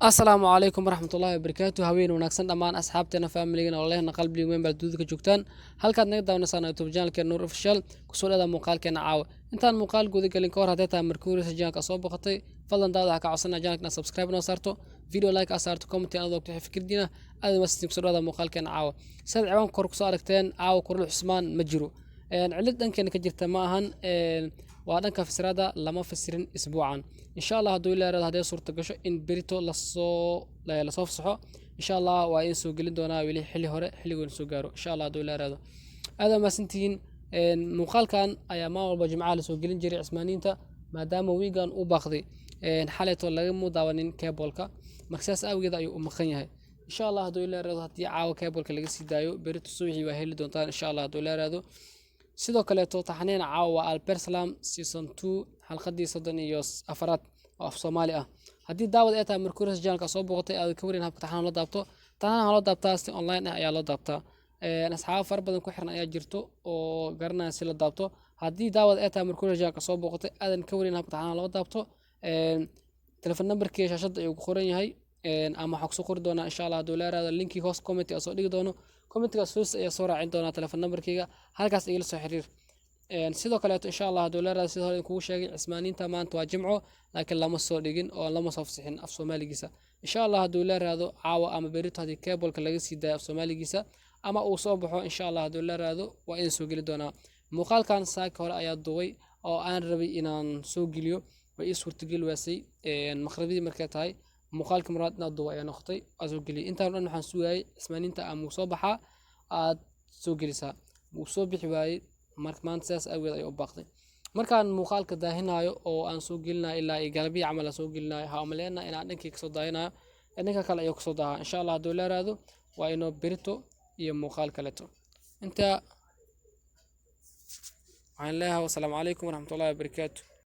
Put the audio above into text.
Asalaamu calaykum waraxmatullaahi wabarakaatu. Haween wanaagsan dhammaan asxaabteena, faamiligana, walaalahena qalbiga weyn baad duuda ka joogtaan. Halkaad naga daawanaysaan YouTube channelkeena Nuur Official. Kusoo dhawaada muuqaalkeena caawa. Intaan muuqaal guda gelin ka hor, haddii tahay markii channelka soo boqotay, fadlan daawada waxaa ka codsanaa channelka inaad subscribe noo saarto, video like aa saarto, comment aad ogto wixii fikirdiina aad maastin. Kusoo dhawaada muuqaalkeena caawa. Sidaad ciwaanka kor kusoo aragteen, caawa Kurul Cusmaan ma jiro. Cilad dhankeena ka jirta ma ahan, waa dhanka fasiraada, lama fasirin isbuucan. Insha Allah, hadduu Ilaa yiraahdo, haddii suurta gasho in berito lasoo fasaxo, insha Allah waa in soo gelin doonaa weli xilli hore, xilligoon soo gaaro, insha Allah hadduu Ilaa yiraahdo. Aad waa mahadsantihiin. Muuqaalkan ayaa maalin walba Jimcaha lasoo gelin jiray Cismaaniinta. Maadaama wiigan u baaqday, xalayto lagama daawanin cableka, marka sidaas awgeed ayuu u maqan yahay. Insha Allah, hadduu Ilaa yiraahdo, haddii caawa cableka laga sii daayo, berito subaxii waa heli doontaan, insha Allah hadduu Ilaa yiraahdo. Sidoo kaleeto, taxniin caawa waa Alpersalam season 2, xalqadii 34aad oo af Soomaali ah. Haddii daawad ay tahay markuures channelka soo booqatay, aad ka warin habka taxanaha loo daabto, taxanaha loo daabtaa si online ah ayaa loo daabtaa. Asxaab fara badan ku xiran ayaa jirto oo garanaya si la daabto. Haddii daawad ay tahay markuures channelka soo booqatay, aadan ka warin habka taxanaha loo daabto, telephone numberkii shaashadda ayuu ku qoran yahay, ama waxaa kusoo qori doonaa, insha Allah hadduu la yiraahdo, linkii hoos comment soo dhigi doono. Commentigaas hoos ayaa soo raacin doonaa telephone numberkeyga, halkaas igala soo xiriir. Sidoo kaleeto, insha Allah hadduu la yiraahdo, sida hore kugu sheegay, Cismaaniinta maanta waa Jimco, laakiin lama soo dhigin oo lama soo fasixin af Soomaaligiisa. Insha Allah hadduu la yiraahdo, caawa ama berito haddii cableka laga sii daayo af Soomaaligiisa ama uu soo baxo, insha Allah hadduu la yiraahdo, waa idin soo geli doonaa. Muuqaalkan saaki hore ayaa duubay oo aan rabay inaan soo geliyo, way ii suurtageli waasay. Maqribadii markay tahay muuqaalkii muraad inaad duuba ayaa noqotay, waa soo geliyay. Intaan dhan waxaan sugayay Cismaaniinta ama uu soo baxaa aad soo gelisaa, wuu soo bixi waayey. Marka maanta sidaas awgeed ayuu u baaqday. Markaan muuqaalka daahinayo oo aan soo gelinayo, ilaa iyo galabiya camal aan soo gelinayo, ha umaleynaa inaan dhankii kasoo daahinayo, dhanka kale ayuu kasoo daahaa. Insha Allah hadduu la yiraahdo, waa inoo berito iyo muuqaal kaleeto. Inta waxaan leeyahay, wasalaamu calaykum waraxmatullahi wabarakaatu.